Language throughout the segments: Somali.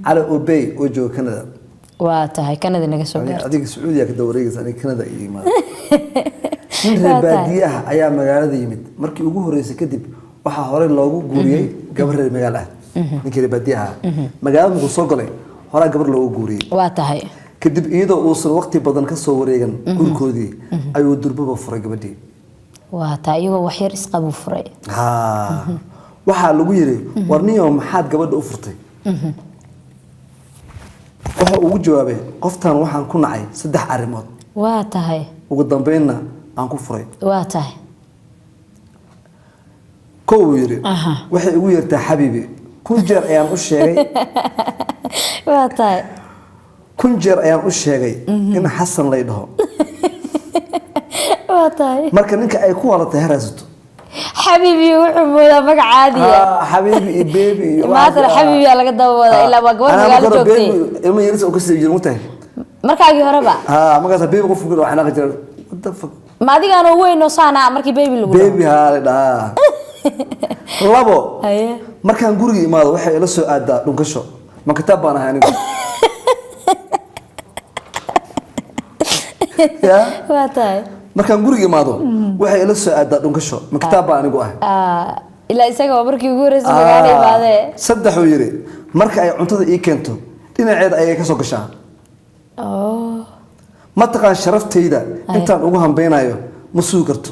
Cali Obey oo jooga Canada. Waa tahay, Canada naga soo gaartay. Adiga Sacuudiya ka dawareegaysa, aniga Canada iyo imaada. Nin reer Waa tahay. baadiye ah ayaa magaalada yimid markii ugu horeysay. Kadib waxaa horey loogu guuriyey gabar reer magaal ah. Ninkii reer baadiye ahaa magaalada markuu soo galay, horaa gabar loogu guuriyey. Waa tahay. Kadib iyadoo uusan waqti badan ka soo wareegan guurkoodii, ayuu durbaba furay gabadhii. Waa tahay, iyagoo waxyar isqabuu furay. Ha, waxaa lagu yiri, "War niyow, maxaad gabadha u furtay?" Waxa ugu jawaabay, "Qoftan waxaan ku nacay saddex arrimood." Waa tahay. Ugu dambeynna aan ku furay. Waa tahay. Kow, uu yidhi, waxay igu yeertaa xabiibi. 1000 jeer ayaan u sheegay. Waa tahay. 1000 jeer ayaan u sheegay in Xasan lay dhaho. Waa tahay. Marka ninka ay ku walatay ha raadsato. Xabiibi wuxuu moodaa magac caadiya. Ah, xabiibi iyo baby iyo Maantana xabiibiyaa laga daba wadaa, ilaa waa gabar Anaa magaalo marka hore joogtay. Baby ilmo yaris oo kasii jira mutahay. Markaagii horeba. Ha, markaas baby qofku ku dhaho xanaaqi jira. What the fuck? Ma adigaana weyn oo saana markii baby lagu dhaho? Baby haa la dhahaa. Labo, markaan guriga imaado waxay ila soo aadaa dhunkasho. Ma kitaab baan ahay anigu ya? Waa tahay. Markaan guriga imaado waxay ila soo aadaa dhunkasho. Ma kitaab baan anigu ahay? Ah, ilaa isaga waa markii ugu horreysay magaalo imaadee. Saddex, uu yidhi, marka ay cuntada ii keento dhinaceeda ayay ka soo gashaa. Oh. Ma taqaan sharaftayda intaan ugu hambeynayo ma sugi karto.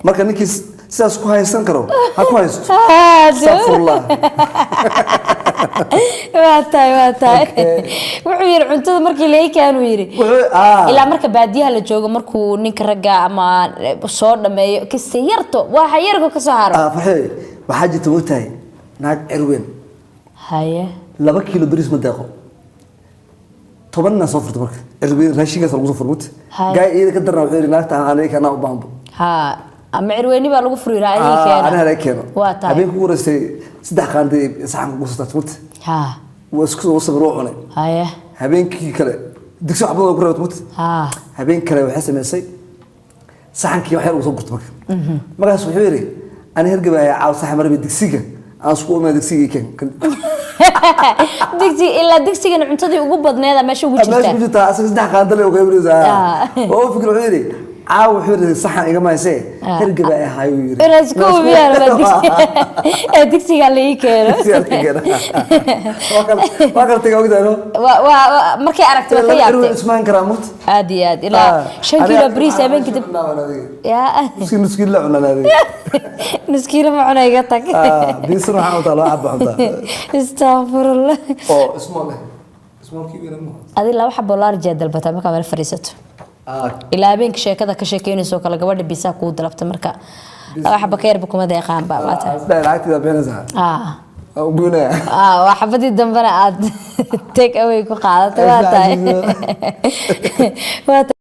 Marka ninkii sidaas ku haysan karo ha ku haysto. Astaqfirullah. Waa tahay, waa tahay. Wuxuu yidhi cuntada markii la ii keenuu yidhi, ilaa marka baadiyaha la joogo, markuu ninka ragga ama soo dhameeyo kasta yarto waxa yarko kasoo haro. Ah, Farxi, waxaa jirta, mogtahay, naag cirweyn. 2 kiilo bariis ma deeqo, 10 nina soo furta. Marka cirweyn raashinkaas lagu soo furo, mugta. Gaay iyada ka darna wuxuu yidhi, naagta aniga kanaa u baahanbo. Ha, ama cirweyni baa lagu furi rahaa ii keena. Aniga laga keeno. Waa tahay. Habeenka ugu horeysay saddex qaanday saxanka ugu soo taatay, mugta. Waa isku soo sabir, oo cunay. Habeenkii kale digsi wax badan oo ku reebtay, mugta. Habeen kale waxay samaysay saxankii wax yar ugu soo gurtay. Marka markaas wuxuu yidhi, ani hergabaya caaw saxan marba digsiga aan isku umay, digsiga ii keen. Digsi, ilaa digsigana cuntadii ugu badneeda meesha ugu meesha jirta. Ku jirtaa, asaga saddex qaandale u qaybinaysaa. Oo fikir, wuxuu yidhi caaw, wuxuu yidhi saxan igama haysee, hergaba ay ahaay, uu yidhi. Inaad isku hubiyaan waa digsi ee digsiga la ii keeno. Digsiga la keeno. Waa kala tagay, ogtahay, no? Markay aragtay waa ka Laba cirweyn yaabtay. Ismaan karaa, mugta. Aad iyo aad, ilaa 5 kiilo bariis habeenkii dib ya. Nus kiilo la cunaan adiga. Nus kiilo ma cuna, iga tag. Biisan waxaa cuntaa laba xaba cuntaa. Astaqfirullah. Oo small eh, small kii weyn ma. Adi laba xabo large aad dalbataa markaa meel fadhiisato. Ilaa habeenka sheekada ka sheekeynayso kale, gabadha biisaa kuu dalabta, marka laba xabo ka yarba kuma deeqaan ba maata. Isdhahay lacagteeda bixinaysaa. Waa u goynaya. Waa xabadii dambena aad take away ku qaadatay. Waa tahay, waa tahay.